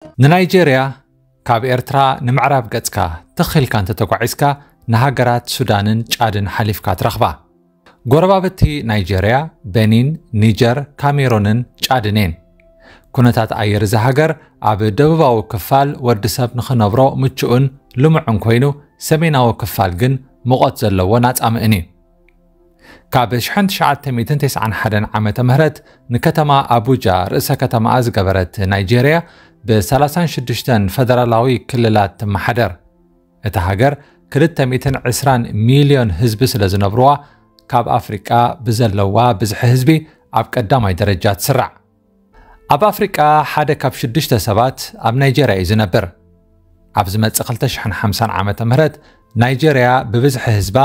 ንናይጀርያ ካብ ኤርትራ ንምዕራብ ገጽካ ትኽ ኢልካ እንተተጓዒዝካ፣ ንሃገራት ሱዳንን ጫድን ሓሊፍካ ትረኽባ። ጎረባብቲ ናይጀርያ፣ ቤኒን፣ ኒጀር፣ ካሜሩንን ጫድን እየን። ኩነታት ኣየር እዛ ሃገር ኣብ ደቡባዊ ክፋል ወዲ ሰብ ንኽነብሮ ምቹእን ልሙዕን ኮይኑ፣ ሰሜናዊ ክፋል ግን ሙቐት ዘለዎን ኣጻምእን እዩ። ካብ ሽሕን ትሽዓተ ሚእትን ተስዓን ሓደን ዓመተ ምህረት ንከተማ ኣቡጃ ርእሰ ከተማኣ ዝገበረት ናይጀርያ፣ ብ ሰላሳን ሽዱሽተን ፈደራላዊ ክልላት ትመሓደር። እታ ሃገር ክልተ ሚእትን ዕስራን ሚልዮን ህዝቢ ስለ ዝነብርዋ፣ ካብ ኣፍሪቃ ብዘለዋ ብዝሒ ህዝቢ ኣብ ቀዳማይ ደረጃ ትስራዕ። ኣብ ኣፍሪቃ ሓደ ካብ ሽዱሽተ ሰባት ኣብ ናይጀርያ እዩ ዝነብር። ኣብ ዝመጽእ ክልተ ሽሕን ሓምሳን ዓመተ ምህረት ናይጀርያ ብብዝሒ ህዝባ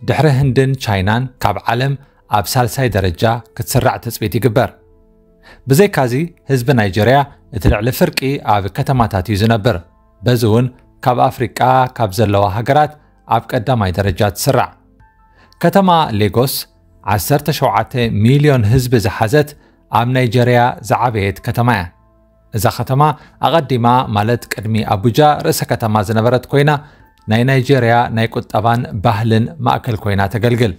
ድሕሪ ህንድን ቻይናን ካብ ዓለም ኣብ ሳልሳይ ደረጃ ክትስራዕ ትጽቢት ይግበር። ብዘይካዚ ህዝቢ ናይጀርያ እቲ ልዕሊ ፍርቂ ኣብ ከተማታት እዩ ዝነብር። በዚ እውን ካብ ኣፍሪቃ ካብ ዘለዋ ሃገራት ኣብ ቀዳማይ ደረጃ ትስራዕ። ከተማ ሌጎስ ዓሰርተ ሸውዓተ ሚልዮን ህዝቢ ዝሓዘት ኣብ ናይጀርያ ዝዓበየት ከተማ እያ። እዛ ከተማ ኣቐዲማ ማለት ቅድሚ ኣቡጃ ርእሰ ከተማ ዝነበረት ኮይና ናይ ናይጀርያ ናይ ቁጠባን ባህልን ማእከል ኮይና ተገልግል።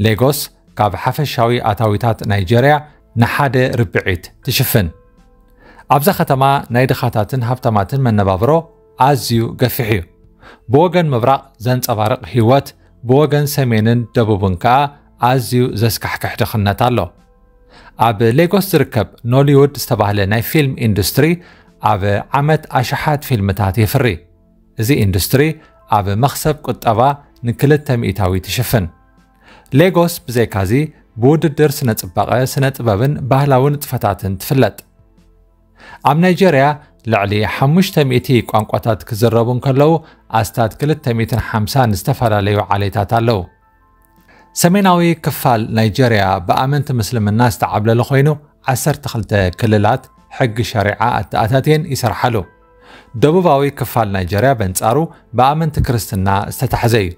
ሌጎስ ካብ ሓፈሻዊ ኣታዊታት ናይጀርያ ንሓደ ርብዒት ትሽፍን። ኣብዛ ከተማ ናይ ድኻታትን ሃብታማትን መነባብሮ ኣዝዩ ገፊሕ እዩ። ብወገን ምብራቕ ዘንጸባርቕ ህይወት፣ ብወገን ሰሜንን ደቡብን ከኣ ኣዝዩ ዘስካሕክሕ ድኽነት ኣሎ። ኣብ ሌጎስ ዝርከብ ኖሊውድ ዝተባህለ ናይ ፊልም ኢንዱስትሪ ኣብ ዓመት ኣሽሓት ፊልምታት የፍሪ። እዚ ኢንዱስትሪ ኣብ መኽሰብ ቁጠባ ንክልተ ሚእታዊት ይሽፍን። ሌጎስ ብዘይካዚ ብውድድር ስነ ጽባቐ፣ ስነ ጥበብን ባህላዊ ንጥፈታትን ትፍለጥ። ኣብ ናይጀርያ ልዕሊ ሓሙሽተ ሚእቲ ቋንቋታት ክዝረቡ እንከለዉ፣ ኣስታት ክልተ ሚእትን ሓምሳን ዝተፈላለዩ ዓሌታት ኣለዉ። ሰሜናዊ ክፋል ናይጀርያ ብኣመንቲ ምስልምና ዝተዓብለለ ኮይኑ፣ ዓሰርተ ክልተ ክልላት ሕጊ ሸሪዓ ኣተኣታትየን ይሰርሓሉ። ደቡባዊ ክፋል ናይጀርያ በንጻሩ ብኣመንቲ ክርስትና ዝተታሕዘ እዩ።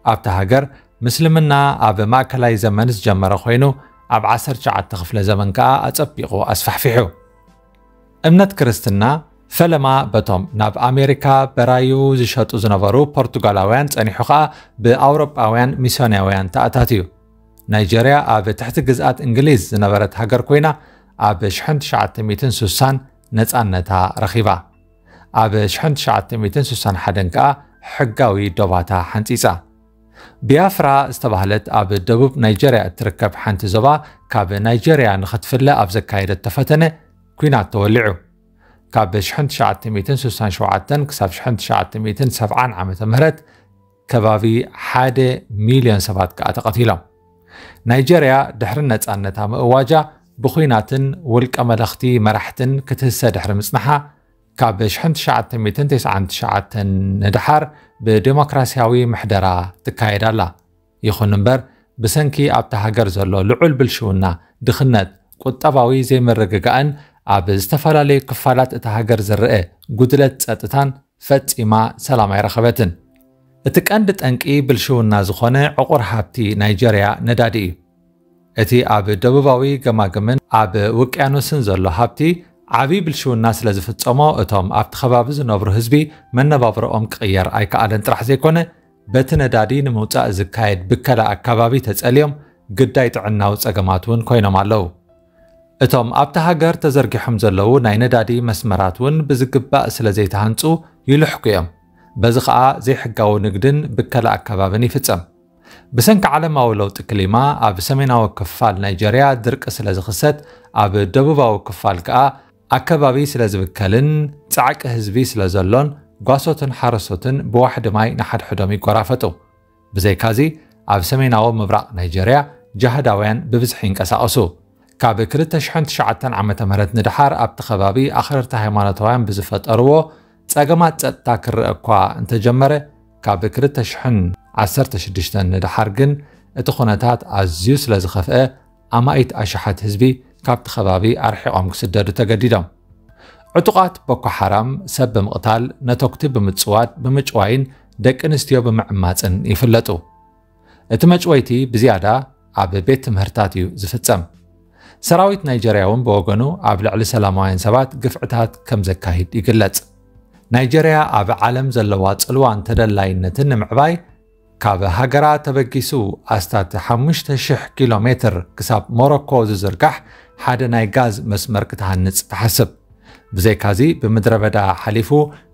ኣብታ ሃገር ምስልምና ኣብ ማእከላይ ዘመን ዝጀመረ ኮይኑ፣ ኣብ ዓሰርተ ትሽዓተ ክፍለ ዘመን ከኣ ኣጸቢቑ ኣስፋሕፊሑ። እምነት ክርስትና ፈለማ በቶም ናብ ኣሜሪካ በራዩ ዝሸጡ ዝነበሩ ፖርቱጋላውያን ጸኒሑ ኸኣ ብኣውሮጳውያን ሚስዮናውያን ተኣታትዩ። ናይጀርያ ኣብ ትሕቲ ግዝኣት እንግሊዝ ዝነበረት ሃገር ኮይና፣ ኣብ ሽሕን ትሽዓተ ሚእትን ስሳን ነጻነታ ረኺባ። ኣብ ሽሕን ትሽዓተ ሚእትን ስሳን ሓደን ከኣ ሕጋዊ ዶባታ ሓንጺጻ። ቢያፍራ ዝተባህለት ኣብ ደቡብ ናይጀርያ እትርከብ ሓንቲ ዞባ ካብ ናይጀርያ ንኽትፍለ ኣብ ዘካየደቶ ፈተነ ኲናት ተወሊዑ። ካብ ሽሕን ትሽዓተ ሚእትን ስሳን ሸውዓተን ክሳብ ሽሕን ትሽዓተ ሚእትን ሰብዓን ዓመተ ምህረት ከባቢ ሓደ ሚልዮን ሰባት ከኣ ተቐቲሎም። ናይጀርያ ድሕሪ ነጻነታ ምእዋጃ ብኹናትን ውልቀ መለኽቲ መራሕትን ክትህሰ ድሕሪ ምጽንሓ፣ ካብ ሽሕን ትሽዓተ ሚእትን ተስዓን ትሽዓተን ንደሓር ብዴሞክራስያዊ ምሕደራ ትካየድ ኣላ። ይኹን እምበር፣ ብሰንኪ ኣብታ ሃገር ዘሎ ልዑል ብልሽውና፣ ድኽነት፣ ቁጠባዊ ዘይምርግጋእን ኣብ ዝተፈላለዩ ክፋላት እታ ሃገር ዝረአ ጉድለት ጸጥታን ፈጺማ ሰላም ኣይረኸበትን። እቲ ቀንዲ ጠንቂ ብልሽውና ዝኾነ ዕቑር ሃብቲ ናይጀርያ ነዳዲ እዩ። እቲ ኣብ ደቡባዊ ገማግምን ኣብ ውቅያኖስን ዘሎ ሃብቲ ዓቢ ብልሽውና ስለ ዝፍጸሞ፣ እቶም ኣብቲ ከባቢ ዝነብሩ ህዝቢ መነባብሮኦም ክቕየር ኣይከኣለን ጥራሕ ዘይኮነ፣ በቲ ነዳዲ ንምውጻእ ዝካየድ ብከላ ኣከባቢ ተጸልዮም ግዳይ ጥዕናዊ ጸገማት እውን ኮይኖም ኣለዉ። እቶም ኣብታ ሃገር ተዘርጊሖም ዘለዉ ናይ ነዳዲ መስመራት እውን ብዝግባእ ስለ ዘይተሃንጹ ይልሕኩ እዮም። በዚ ኸኣ ዘይሕጋዊ ንግድን ብከላ ኣከባብን ይፍጸም። ብሰንኪ ዓለማዊ ለውጢ ክሊማ ኣብ ሰሜናዊ ክፋል ናይጀርያ ድርቂ ስለ ዝኽሰት፣ ኣብ ደቡባዊ ክፋል ከኣ ኣከባቢ ስለ ዝብከልን ጻዕቂ ህዝቢ ስለ ዘሎን ጓሶትን ሓረስቶትን ብዋሕዲ ማይ ንሓድሕዶም ይጎራፈጡ። ብዘይካዚ ኣብ ሰሜናዊ ምብራቕ ናይጀርያ ጃህዳውያን ብብዝሒ ይንቀሳቐሱ። ካብ ክልተ ሽሕን ትሽዓተን ዓመተ ምህረት ንደሓር ኣብቲ ከባቢ ኣኽረርቲ ሃይማኖታውያን ብዝፈጠርዎ ጸገማት ጸጥታ ክረአ እኳ እንተጀመረ፣ ካብ ክልተ ሽሕን ዓሰርተ ሽዱሽተን ንደሓር ግን እቲ ኩነታት ኣዝዩ ስለ ዝኸፍአ፣ ኣማኢት ኣሽሓት ህዝቢ ካብቲ ከባቢ ኣርሒቖም ክስደዱ ተገዲዶም። ዕጡቓት ቦኮ ሓራም ሰብ ብምቕታል፣ ነተጉቲ ብምጽዋድ፣ ብምጭዋይን ደቂ ኣንስትዮ ብምዕማጽን ይፍለጡ። እቲ መጭወይቲ ብዝያዳ ኣብ ቤት ትምህርታት እዩ ዝፍጸም። ሰራዊት ናይጀርያ እውን ብወገኑ ኣብ ልዕሊ ሰላማውያን ሰባት ግፍዕታት ከም ዘካይድ ይግለጽ። ናይጀርያ ኣብ ዓለም ዘለዋ ጽልዋን ተደላይነትን ንምዕባይ ካብ ሃገራ ተበጊሱ ኣስታት ሓሙሽተ ሽሕ ኪሎ ሜትር ክሳብ ሞሮኮ ዝዝርጋሕ ሓደ ናይ ጋዝ መስመር ክትሃንጽ ትሓስብ። ብዘይካዚ ብምድረ በዳ ሓሊፉ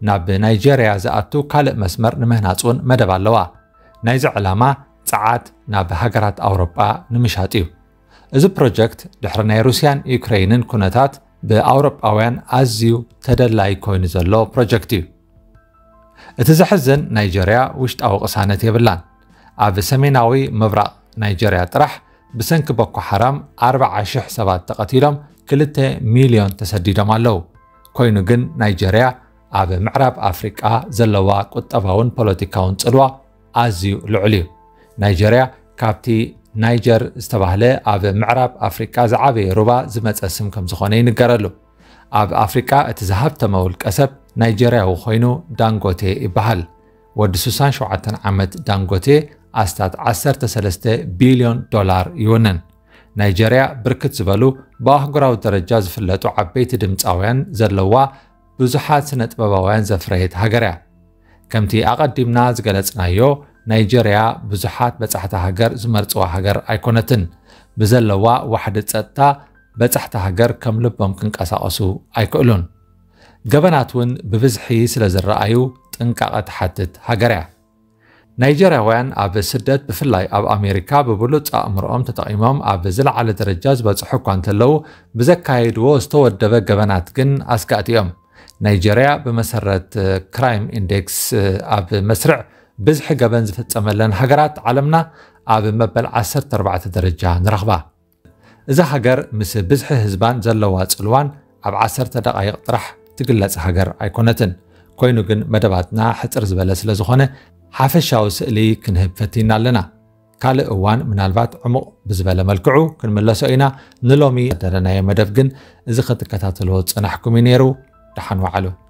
ናብ ናይጀርያ ዝኣቱ ካልእ መስመር ንምህናጽ እውን መደብ ኣለዋ። ናይዚ ዕላማ ጸዓት ናብ ሃገራት ኣውሮጳ ንምሻጥ እዩ። እዚ ፕሮጀክት ድሕሪ ናይ ሩስያን ዩክሬይንን ኩነታት ብኣውሮጳውያን ኣዝዩ ተደላይ ኮይኑ ዘሎ ፕሮጀክት እዩ። እቲ ዘሕዝን ናይጀርያ ውሽጣዊ ቅሳነት የብላን። ኣብ ሰሜናዊ ምብራቕ ናይጀርያ ጥራሕ ብሰንኪ ቦኮ ሓራም ኣርባዓ ሽሕ ሰባት ተቐቲሎም ክልተ ሚልዮን ተሰዲዶም ኣለዉ። ኮይኑ ግን ናይጀርያ ኣብ ምዕራብ ኣፍሪቃ ዘለዋ ቁጠባውን ፖለቲካውን ጽልዋ ኣዝዩ ልዑል እዩ። ናይጀርያ ካብቲ ናይጀር ዝተባህለ ኣብ ምዕራብ ኣፍሪቃ ዝዓበየ ሩባ ዝመጸ ስም ከም ዝኾነ ይንገረሉ። ኣብ ኣፍሪቃ እቲ ዝሃብተመ ውልቀ ሰብ ናይጀርያዊ ኮይኑ ዳንጎቴ ይበሃል። ወዲ ሱሳን ሸውዓተን ዓመት ዳንጎቴ ኣስታት ዓሰርተ ሰለስተ ቢልዮን ዶላር ይውንን። ናይጀርያ ብርክት ዝበሉ ብኣህጉራዊ ደረጃ ዝፍለጡ ዓበይቲ ድምፃውያን ዘለዋ ብዙሓት ስነ ጥበባውያን ዘፍረየት ሃገር እያ። ከምቲ ኣቐዲምና ዝገለጽናዮ ናይጀርያ ብዙሓት በጻሕቲ ሃገር ዝመርጽዋ ሃገር ኣይኮነትን። ብዘለዋ ዋሕዲ ጸጥታ በጻሕቲ ሃገር ከም ልቦም ክንቀሳቐሱ ኣይክእሉን። ገበናት እውን ብብዝሒ ስለ ዝረኣዩ ጥንቃቐ ትሓትት ሃገር እያ። ናይጀርያውያን ኣብ ስደት ብፍላይ ኣብ ኣሜሪካ ብብሉጽ ኣእምሮኦም ተጠቒሞም ኣብ ዝለዓለ ደረጃ ዝበጽሑ እኳ እንተለዉ ብዘካየድዎ ዝተወደበ ገበናት ግን ኣስጋእቲ እዮም። ናይጀርያ ብመሰረት ክራይም ኢንዴክስ ኣብ መስርዕ ብዝሒ ገበን ዝፍጸመለን ሃገራት ዓለምና ኣብ መበል ዓሰርተ ኣርባዕተ ደረጃ ንረኽባ። እዛ ሃገር ምስ ብዝሒ ህዝባን ዘለዋ ጽልዋን ኣብ ዓሰርተ ደቓይቕ ጥራሕ ትግለጽ ሃገር ኣይኮነትን። ኮይኑ ግን መደባትና ሕጽር ዝበለ ስለ ዝኾነ ሓፈሻዊ ስእሊ ክንህብ ፈቲና ኣለና። ካልእ እዋን ምናልባት ዕሙቕ ብዝበለ መልክዑ ክንምለሶ ኢና። ንሎሚ ዘዳለናዮ መደብ ግን እዚ ክትከታተልዎ ዝጸናሕኩም እዩ ነይሩ። ደሓን ወዓሉ።